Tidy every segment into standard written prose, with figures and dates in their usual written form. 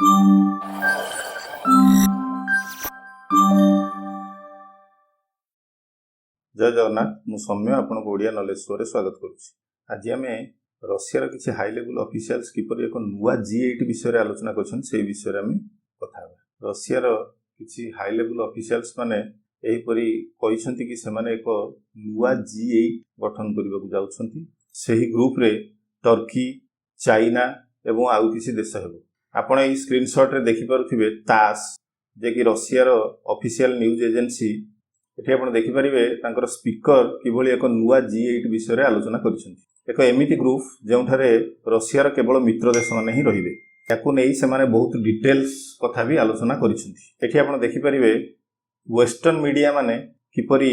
ଜୟ ଜଗନ୍ନାଥ। ମୁଁ ସୌମ୍ୟ, ଆପଣଙ୍କୁ ଓଡ଼ିଆ ନଲେଜ ଶୋରେ ସ୍ୱାଗତ କରୁଛି। ଆଜି ଆମେ ରଷିଆର କିଛି ହାଇ ଲେଭେଲ ଅଫିସିଆଲ୍ସ କିପରି ଏକ ନୂଆ ଜି8 ବିଷୟରେ ଆଲୋଚନା କରିଛନ୍ତି, ସେଇ ବିଷୟରେ ଆମେ କଥା ହେବା। ରଷିଆର କିଛି ହାଇ ଲେଭେଲ ଅଫିସିଆଲ୍ସ ମାନେ ଏହିପରି କହିଛନ୍ତି କି ସେମାନେ ଏକ ନୂଆ ଜି8 ଗଠନ କରିବାକୁ ଯାଉଛନ୍ତି। ସେହି ଗ୍ରୁପରେ ଟର୍କି, ଚାଇନା ଏବଂ ଆଉ କିଛି ଦେଶ ହେବ। ଆପଣ ଏହି ସ୍କ୍ରିନସଟ୍ରେ ଦେଖିପାରୁଥିବେ ତାସ୍, ଯେ କି ରଷିଆର ଅଫିସିଆଲ ନ୍ୟୁଜ୍ ଏଜେନ୍ସି। ଏଠି ଆପଣ ଦେଖିପାରିବେ ତାଙ୍କର ସ୍ପିକର କିଭଳି ଏକ ନୂଆ ଜି8 ବିଷୟରେ ଆଲୋଚନା କରିଛନ୍ତି। ଏକ ଏମିତି ଗ୍ରୁପ ଯେଉଁଠାରେ ରଷିଆର କେବଳ ମିତ୍ର ଦେଶମାନେ ହିଁ ରହିବେ। ୟାକୁ ନେଇ ସେମାନେ ବହୁତ ଡିଟେଲ୍ସ କଥା ବି ଆଲୋଚନା କରିଛନ୍ତି। ଏଠି ଆପଣ ଦେଖିପାରିବେ ୱେଷ୍ଟର୍ଣ୍ଣ ମିଡ଼ିଆ ମାନେ କିପରି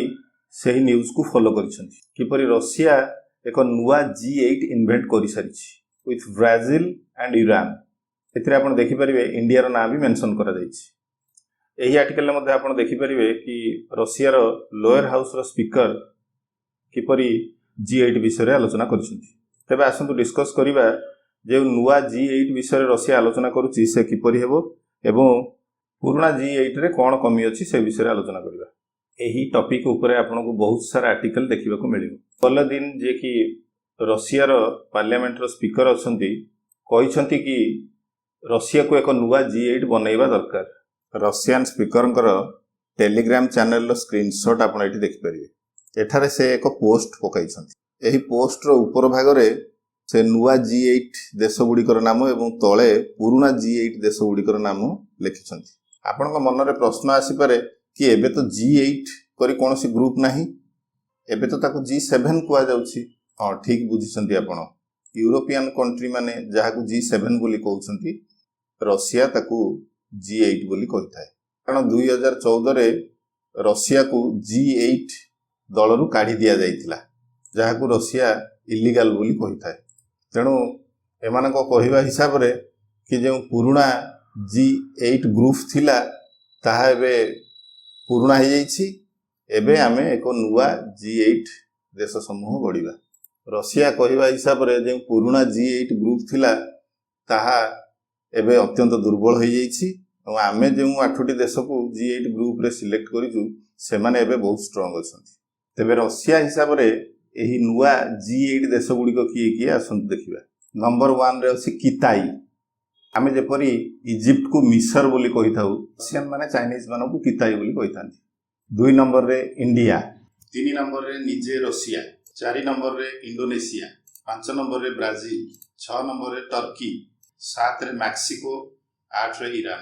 ସେହି ନ୍ୟୁଜ୍କୁ ଫଲୋ କରିଛନ୍ତି, କିପରି ରଷିଆ ଏକ ନୂଆ ଜି8 ଇନଭେଣ୍ଟ କରିସାରିଛି ୱିଥ୍ ବ୍ରାଜିଲ ଆଣ୍ଡ ଇରାନ। ଏଥିରେ ଆପଣ ଦେଖିପାରିବେ ଇଣ୍ଡିଆର ନାଁ ବି ମେନସନ୍ କରାଯାଇଛି। ଏହି ଆର୍ଟିକଲରେ ମଧ୍ୟ ଆପଣ ଦେଖିପାରିବେ କି ରଷିଆର ଲୋୟର ହାଉସର ସ୍ପିକର କିପରି ଜି8 ବିଷୟରେ ଆଲୋଚନା କରିଛନ୍ତି। ତେବେ ଆସନ୍ତୁ ଡିସ୍କସ୍ କରିବା, ଯେଉଁ ନୂଆ ଜି8 ବିଷୟରେ ରଷିଆ ଆଲୋଚନା କରୁଛି ସେ କିପରି ହେବ ଏବଂ ପୁରୁଣା ଜି8ରେ କ'ଣ କମି ଅଛି, ସେ ବିଷୟରେ ଆଲୋଚନା କରିବା। ଏହି ଟପିକ୍ ଉପରେ ଆପଣଙ୍କୁ ବହୁତ ସାରା ଆର୍ଟିକଲ ଦେଖିବାକୁ ମିଳିବ। ଭଲୋଦିନ, ଯିଏକି ରଷିଆର ପାର୍ଲାମେଣ୍ଟର ସ୍ପିକର ଅଛନ୍ତି, କହିଛନ୍ତି କି ରଷିଆକୁ ଏକ ନୂଆ ଜି8 ବନେଇବା ଦରକାର। ରଷିଆନ ସ୍ପିକରଙ୍କର ଟେଲିଗ୍ରାମ ଚ୍ୟାନେଲର ସ୍କ୍ରିନସଟ୍ ଆପଣ ଏଠି ଦେଖିପାରିବେ। ଏଠାରେ ସେ ଏକ ପୋଷ୍ଟ ପକାଇଛନ୍ତି। ଏହି ପୋଷ୍ଟର ଉପର ଭାଗରେ ସେ ନୂଆ ଜି8 ଦେଶଗୁଡ଼ିକର ନାମ ଏବଂ ତଳେ ପୁରୁଣା ଜି8 ଦେଶଗୁଡ଼ିକର ନାମ ଲେଖିଛନ୍ତି। ଆପଣଙ୍କ ମନରେ ପ୍ରଶ୍ନ ଆସିପାରେ କି ଏବେ ତ ଜି8 କରି କୌଣସି ଗ୍ରୁପ ନାହିଁ, ଏବେ ତ ତାକୁ ଜି7 କୁହାଯାଉଛି। ହଁ, ଠିକ୍ ବୁଝିଛନ୍ତି ଆପଣ। ୟୁରୋପିଆନ କଣ୍ଟ୍ରି ମାନେ ଯାହାକୁ ଜି7 ବୋଲି କହୁଛନ୍ତି, ରଷିଆ ତାକୁ ଜି8 ବୋଲି କହିଥାଏ। କାରଣ 2014ରେ ରଷିଆକୁ ଜି8 ଦଳରୁ କାଢ଼ି ଦିଆଯାଇଥିଲା, ଯାହାକୁ ରଷିଆ ଇଲିଗାଲ ବୋଲି କହିଥାଏ। ତେଣୁ ଏମାନଙ୍କ କହିବା ହିସାବରେ କି ଯେଉଁ ପୁରୁଣା ଜି8 ଗ୍ରୁପ୍ ଥିଲା, ତାହା ଏବେ ପୁରୁଣା ହେଇଯାଇଛି। ଏବେ ଆମେ ଏକ ନୂଆ ଜି8 ଦେଶ ସମୂହ ଗଢ଼ିବା। ରଷିଆ କହିବା ହିସାବରେ ଯେଉଁ ପୁରୁଣା ଜି8 ଗ୍ରୁପ୍ ଥିଲା, ତାହା ଏବେ ଅତ୍ୟନ୍ତ ଦୁର୍ବଳ ହୋଇଯାଇଛି ଏବଂ ଆମେ ଯେଉଁ ଆଠଟି ଦେଶକୁ ଜି8 ଗ୍ରୁପରେ ସିଲେକ୍ଟ କରିଛୁ, ସେମାନେ ଏବେ ବହୁତ ଷ୍ଟ୍ରଙ୍ଗ ଅଛନ୍ତି। ତେବେ ରଷିଆ ହିସାବରେ ଏହି ନୂଆ ଜି8 ଦେଶ ଗୁଡ଼ିକ କିଏ କିଏ, ଆସନ୍ତୁ ଦେଖିବା। ନମ୍ବର 1ରେ ଅଛି କିତାଇ। ଆମେ ଯେପରି ଇଜିପ୍ଟକୁ ମିଶର ବୋଲି କହିଥାଉ, ରଷିଆନ ମାନେ ଚାଇନିଜ ମାନଙ୍କୁ କିତାଇ ବୋଲି କହିଥାନ୍ତି। 2 ନମ୍ବରରେ ଇଣ୍ଡିଆ, 3 ନମ୍ବରରେ ନିଜେ ରଷିଆ, 4 ନମ୍ବରରେ ଇଣ୍ଡୋନେସିଆ, 5 ନମ୍ବରରେ ବ୍ରାଜିଲ, 6 ନମ୍ବରରେ ଟର୍କି, 7ରେ ମେକ୍ସିକୋ, 8ରେ ଇରାନ।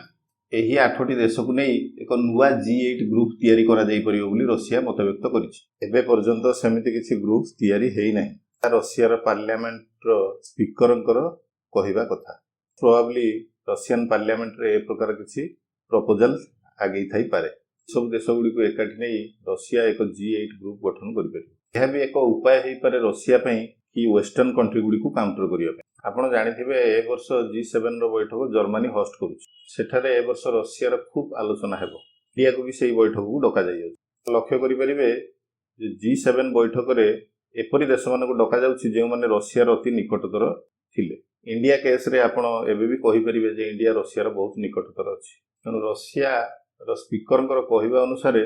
ଏହି ଆଠଟି ଦେଶକୁ ନେଇ ଏକ ନୂଆ ଜି8 ଗ୍ରୁପ ତିଆରି କରାଯାଇପାରିବ ବୋଲି ରଷିଆ ମତବ୍ୟକ୍ତ କରିଛି। ଏବେ ପର୍ଯ୍ୟନ୍ତ ସେମିତି କିଛି ଗ୍ରୁପ ତିଆରି ହେଇନାହିଁ, ରଷିଆର ପାର୍ଲାମେଣ୍ଟର ସ୍ପିକରଙ୍କର କହିବା କଥା। ପ୍ରୋବାବଲି ରଷିଆନ ପାର୍ଲାମେଣ୍ଟରେ ଏ ପ୍ରକାର କିଛି ପ୍ରପୋଜାଲ ଆଗେଇ ଥାଇପାରେ। ସବୁ ଦେଶଗୁଡ଼ିକୁ ଏକାଠି ନେଇ ରଷିଆ ଏକ ଜି8 ଗ୍ରୁପ ଗଠନ କରିପାରିବ। ଏହା ବି ଏକ ଉପାୟ ହେଇପାରେ ରଷିଆ ପାଇଁ କି ୱେଷ୍ଟର୍ଣ୍ଣ କଣ୍ଟ୍ରି ଗୁଡ଼ିକୁ କାଉଣ୍ଟର କରିବା ପାଇଁ। ଆପଣ ଜାଣିଥିବେ, ଏ ବର୍ଷ ଜି7ର ବୈଠକ ଜର୍ମାନୀ ହୋଷ୍ଟ କରୁଛି। ସେଠାରେ ଏ ବର୍ଷ ରଷିଆର ଖୁବ୍ ଆଲୋଚନା ହେବ। ଇଣ୍ଡିଆକୁ ବି ସେଇ ବୈଠକକୁ ଡକାଯାଇଅଛି। ଲକ୍ଷ୍ୟ କରିପାରିବେ ଯେ ଜି7 ବୈଠକରେ ଏପରି ଦେଶମାନଙ୍କୁ ଡକାଯାଉଛି ଯେଉଁମାନେ ରଷିଆର ଅତି ନିକଟତର ଥିଲେ। ଇଣ୍ଡିଆ କେସ୍ରେ ଆପଣ ଏବେ ବି କହିପାରିବେ ଯେ ଇଣ୍ଡିଆ ରଷିଆର ବହୁତ ନିକଟତର ଅଛି। ତେଣୁ ରଷିଆର ସ୍ପିକରଙ୍କର କହିବା ଅନୁସାରେ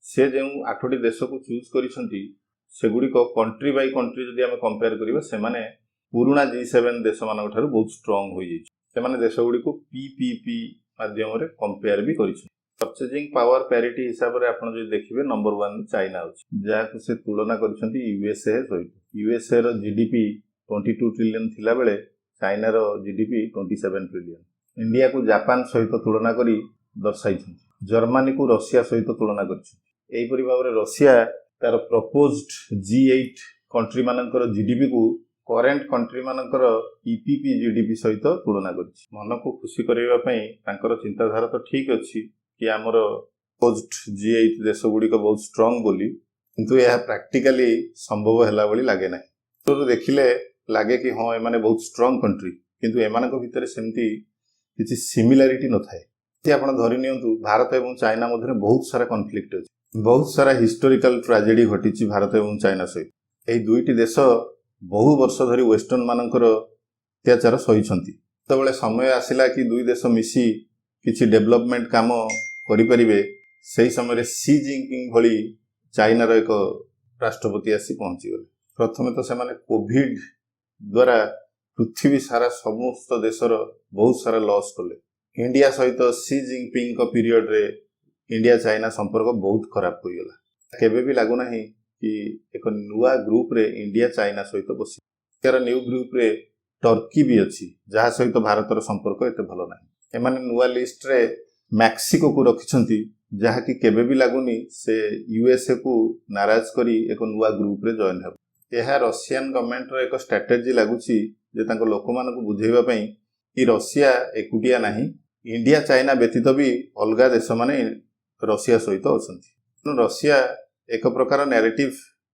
ସେ ଯେଉଁ ଆଠଟି ଦେଶକୁ ଚୁଜ୍ କରିଛନ୍ତି, ସେଗୁଡ଼ିକ କଣ୍ଟ୍ରି ବାଇ କଣ୍ଟ୍ରି ଯଦି ଆମେ କମ୍ପେୟାର କରିବା, ସେମାନେ ପୁରୁଣା ଜି7 ଦେଶମାନଙ୍କ ଠାରୁ ବହୁତ ଷ୍ଟ୍ରଙ୍ଗ ହୋଇଯାଇଛି। ସେମାନେ ଦେଶଗୁଡ଼ିକୁ ପିପିପି ମାଧ୍ୟମରେ କମ୍ପେୟାର ବି କରିଛନ୍ତି। ପର୍ଚେଜିଂ ପାୱାର ପ୍ୟାରିଟି ହିସାବରେ ଆପଣ ଯଦି ଦେଖିବେ, ନମ୍ବର 1 ଚାଇନା ଅଛି, ଯାହାକୁ ସେ ତୁଳନା କରିଛନ୍ତି ୟୁଏସଏ ସହିତ। ୟୁଏସଏ ର ଜିଡିପି 22 ଟ୍ରିଲିୟନ ଥିଲାବେଳେ ଚାଇନାର ଜିଡିପି 27 ଟ୍ରିଲିୟନ। ଇଣ୍ଡିଆକୁ ଜାପାନ ସହିତ ତୁଳନା କରି ଦର୍ଶାଇଛନ୍ତି। ଜର୍ମାନୀକୁ ରଷିଆ ସହିତ ତୁଳନା କରିଛନ୍ତି। ଏହିପରି ଭାବରେ ରଷିଆ ତାର ପ୍ରପୋଜଡ ଜି8 କଣ୍ଟ୍ରି ମାନଙ୍କର ଜିଡିପିକୁ କରେଣ୍ଟ କଣ୍ଟ୍ରି ମାନଙ୍କର ପିପିପି ଜିଡିପି ସହିତ ତୁଳନା କରିଛି। ମନକୁ ଖୁସି କରିବା ପାଇଁ ତାଙ୍କର ଚିନ୍ତାଧାରା ତ ଠିକ ଅଛି କି ଆମର ପ୍ରପୋଜଡ ଜି8 ଦେଶ ଗୁଡ଼ିକ ବହୁତ ଷ୍ଟ୍ରଙ୍ଗ ବୋଲି, କିନ୍ତୁ ଏହା ପ୍ରାକ୍ଟିକାଲି ସମ୍ଭବ ହେଲା ଭଳି ଲାଗେ ନାହିଁ। ଦେଖିଲେ ଲାଗେ କି ହଁ, ଏମାନେ ବହୁତ ଷ୍ଟ୍ରଙ୍ଗ କଣ୍ଟ୍ରି, କିନ୍ତୁ ଏମାନଙ୍କ ଭିତରେ ସେମିତି କିଛି ସିମିଲାରିଟି ନଥାଏ। ଏଠି ଆପଣ ଧରି ନିଅନ୍ତୁ, ଭାରତ ଏବଂ ଚାଇନା ମଧ୍ୟରେ ବହୁତ ସାରା କନଫ୍ଲିକ୍ଟ ଅଛି। ବହୁତ ସାରା ହିଷ୍ଟୋରିକାଲ ଟ୍ରାଜେଡି ଘଟିଛି ଭାରତ ଏବଂ ଚାଇନା ସହିତ। ଏହି ଦୁଇଟି ଦେଶ ବହୁ ବର୍ଷ ଧରି ୱେଷ୍ଟର୍ଣ୍ଣ ମାନଙ୍କର ଅତ୍ୟାଚାର ସହିଛନ୍ତି। ଯେତେବେଳେ ସମୟ ଆସିଲା କି ଦୁଇ ଦେଶ ମିଶି କିଛି ଡେଭଲପମେଣ୍ଟ କାମ କରିପାରିବେ, ସେହି ସମୟରେ ସି ଜିନପିଙ୍ଗ ଭଳି ଚାଇନାର ଏକ ରାଷ୍ଟ୍ରପତି ଆସି ପହଞ୍ଚିଗଲେ। ପ୍ରଥମେ ତ ସେମାନେ କୋଭିଡ ଦ୍ୱାରା ପୃଥିବୀ ସାରା ସମସ୍ତ ଦେଶର ବହୁତ ସାରା ଲସ୍ କଲେ। ଇଣ୍ଡିଆ ସହିତ ସି ଜିନପିଙ୍ଗଙ୍କ ପିରିୟଡ଼ରେ ଇଣ୍ଡିଆ ଚାଇନା ସମ୍ପର୍କ ବହୁତ ଖରାପ ହୋଇଗଲା। କେବେ ବି ଲାଗୁନାହିଁ କି ଏକ ନୂଆ ଗ୍ରୁପରେ ଇଣ୍ଡିଆ ଚାଇନା ସହିତ ବସି। ଏହାର ନ୍ୟୁ ଗ୍ରୁପରେ ଟର୍କି ବି ଅଛି, ଯାହା ସହିତ ଭାରତର ସମ୍ପର୍କ ଏତେ ଭଲ ନାହିଁ। ଏମାନେ ନୂଆ ଲିଷ୍ଟରେ ମେକ୍ସିକୋକୁ ରଖିଛନ୍ତି, ଯାହାକି କେବେ ବି ଲାଗୁନି ସେ ୟୁଏସଏକୁ ନାରାଜ କରି ଏକ ନୂଆ ଗ୍ରୁପରେ ଜଏନ୍ ହେବ। ଏହା ରଷିଆନ ଗଭର୍ଣ୍ଣମେଣ୍ଟର ଏକ ଷ୍ଟ୍ରାଟେଜି ଲାଗୁଛି ଯେ ତାଙ୍କ ଲୋକମାନଙ୍କୁ ବୁଝେଇବା ପାଇଁ କି ରଷିଆ ଏକୁଟିଆ ନାହିଁ, ଇଣ୍ଡିଆ ଚାଇନା ବ୍ୟତୀତ ବି ଅଲଗା ଦେଶମାନେ ରଷିଆ ସହିତ ଅଛନ୍ତି। ତେଣୁ ରଷିଆ ଏକ ପ୍ରକାର ନ୍ୟାରେଟିଭ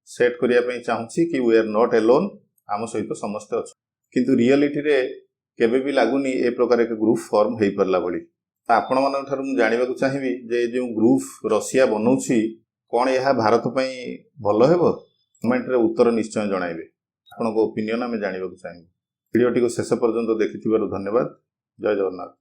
ସେଟ୍ କରିବା ପାଇଁ ଚାହୁଁଛି କି we are not alone, ଆମ ସହିତ ସମସ୍ତେ ଅଛନ୍ତି। କିନ୍ତୁ ରିଅଲିଟିରେ କେବେ ବି ଲାଗୁନି ଏ ପ୍ରକାର ଏକ ଗ୍ରୁପ ଫର୍ମ ହେଇପାରିଲା ଭଳି। ଆପଣମାନଙ୍କ ଠାରୁ ମୁଁ ଜାଣିବାକୁ ଚାହିଁବି ଯେ ଏ ଯେଉଁ ଗ୍ରୁପ ରଷିଆ ବନଉଛି, କ'ଣ ଏହା ଭାରତ ପାଇଁ ଭଲ ହେବ? କମେଣ୍ଟରେ ଉତ୍ତର ନିଶ୍ଚୟ ଜଣାଇବେ। ଆପଣଙ୍କ ଓପିନିଅନ୍ ଆମେ ଜାଣିବାକୁ ଚାହିଁବୁ। ଭିଡ଼ିଓଟିକୁ ଶେଷ ପର୍ଯ୍ୟନ୍ତ ଦେଖିଥିବାରୁ ଧନ୍ୟବାଦ। ଜୟ ଜଗନ୍ନାଥ।